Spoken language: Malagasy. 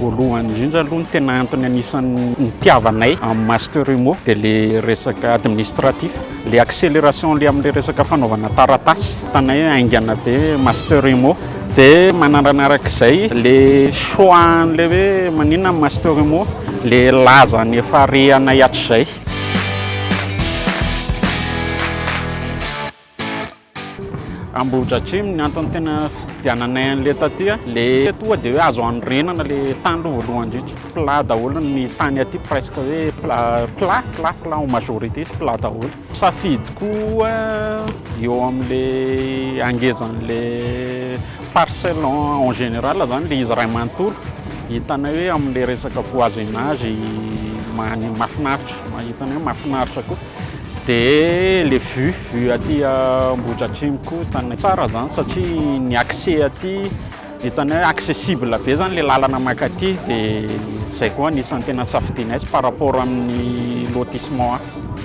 Voalohany indrindra aloha ny tena antony anisan'ny nitiavanay amin'ny Master Immo dia le resaka administratif, le accélération le amin'le resaka fanaovana taratasy, hitanay hoe haingana be Master Immo. Dia manaranarak'izay le choix an'le hoe maninona ny Master Immo, le lazany efa rehanay hatrizay. Ambohidratrimo ny antony tena fidiananay an'ilay taty a, le tonga dia hoe azo anorenana le tany aloha voalohany indrindra, plat daholo ny tany aty presque hoe plat plat plat plat en majorité izy plat daholo. Safidy koa eo amin'le hangezan'le parcelle en général zany le izy ray manontolo, hitanay hoe amin'le resaka voisinage mahafinaritra, hitanay hoe mahafinaritra koa. Dia le vue, vue aty Ambohidratrimo koa hitanay tsara zany satria ny accès aty hitanay hoe accessible be zany le lalana mankaty dia zay koa anisan'ny tena safidianay par rapport amin'ny lotissement hafa.